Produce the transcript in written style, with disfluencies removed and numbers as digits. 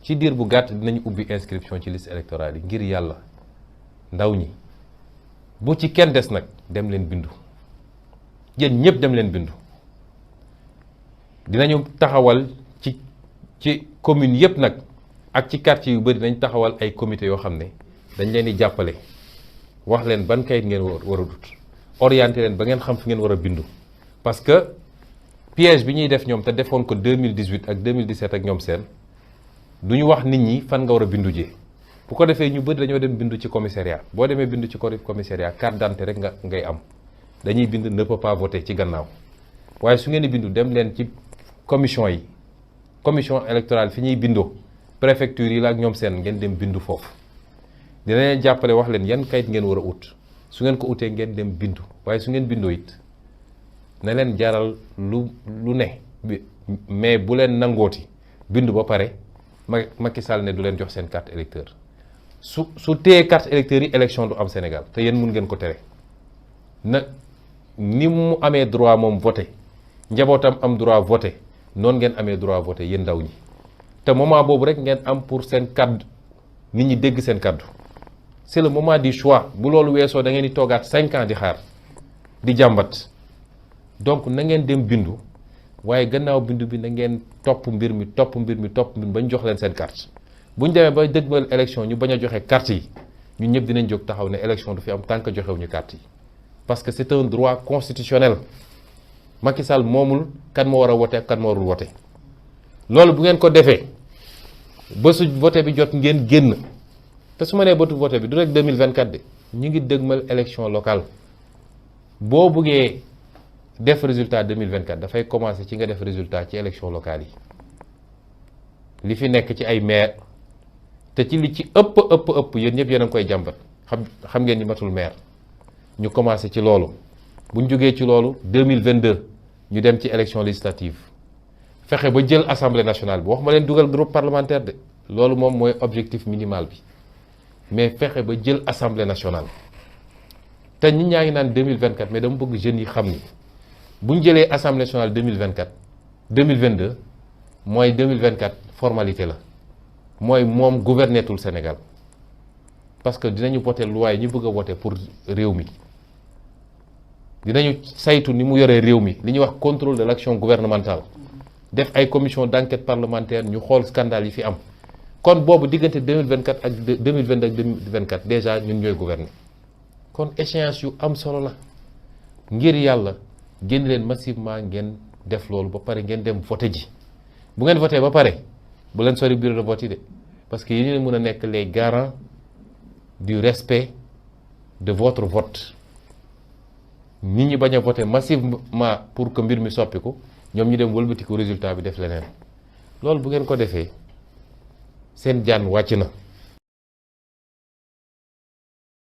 ci diir bu gàtt dinañu ubbi inscription ci liste électorale yi ngir yàlla ndaw ñi bu ci kenn des nag dem leen bindu yéen ñëpp dem leen bindu. dinañu taxawal ci commune yëpp nag ak ci quartier yu bëri dañ taxawal ay comité yoo xam ne dañ leen di jàppale wax leen ban kayit ngeen war a dut orienté leen ba ngeen xam fi ngeen war a bindu. parce que piège bi ñuy def ñoom te defoon ko 2018 ak 2017 ak ñoom seen du ñu wax nit ñi fan nga war a bindu jee bu ko defee ñu bëri dañoo dem bindu ci commissariat boo demee bindu ci commissariat carte d'identité rek ngay am dañuy bind ne peut pas voter ci gannaaw waaye su ngeen di bindu dem leen ci commission yi commission électorale fi ñuy bindoo préfecture yi la ak ñoom seen ngeen dem bindu foofu dina leen jàppale wax leen yan kayit ngeen war a ut su ngeen ko utee ngeen dem bindu waaye su ngeen bindoo it na leen jaral lu ne mais bu leen nangooti bindu ba pare Macky Sall ne du leen jox seen carte électeur su téye carte électeur yi élection du am Sénégal te yéen mun ngeen ko tere na ni mu amee droit moom voté njabootam am droit voté noonu ngeen amee droit voté yéen ndaw ñi te moment boobu rek ngeen am pour seen kaddu nit ñi dégg seen kaddu c'est le moment du choix bu loolu weesoo da ngeen di toogaat 5 ans di xaar di jàmbat donc na ngeen dem bindu waaye gannaaw bindu bi na ngeen topp mbir mi ba ñu jox leen seen carte bu ñu demee ba dëgmal élection ñu bañ a joxe carte yi ñun ñëpp dinañ jóg taxaw ne élection du fi am tant que joxewuñu carte yi parce que c'est un droit constitutionnel Macky Sall moomul kan moo war a wote ak kan moo warul wote loolu bu ngeen ko defee ba su vote bi jot ngeen génn te su ma nee bëtu vote bi du rek 2024 de ñu ngi dëgmal élection locale boo buggee def résultat 2024 dafay commencer ci nga def résultat ci élection locale yi li fi nekk ci ay maire te ci li ci ëpp yéen ñëpp yéen a ngi koy jàmbat xam ngeen ni matul maire ñu commencer ci loolu bu ñu jógee ci loolu 2022 ñu dem ci élection législative fexe ba jël assemblée nationale bi wax ma leen dugal groupe parlementaire de loolu moom mooy objectif minimal bi mais fexe ba jël assemblée nationale te ñi ñaa ngi naan 2024 mais dama bëgg jeunes yi xam ni bu ñu jëlee assemblée nationale 2022 mooy 2024 formalité la mooy moom gouvernetul Sénégal parce que dinañu voter loi yi ñu bëgg a voter pour réew mi dinañu saytu ni mu yoree réew mi li ñuy wax contrôle de l'action gouvernementale def ay commission d'enquête parlementaire ñu xool scandale yi fi am kon boobu diggante 2024 ak 2022 ak 2024 déjà ñun ñooy gouverner kon échéance yu am solo la ngir yàlla génn leen massivement ngeen def loolu ba pare ngeen dem voter ji bu ngeen voter ba pare bu leen sori bureau de vote yi de parce que yéen mën a nekk les garants du respect de votre vote nit ñi bañ a voter massivement pour que mbir mi soppiku ñoom ñu dem wëlbatiku résultat bi def leneen loolu bu ngeen ko defee seen jaan wàcc na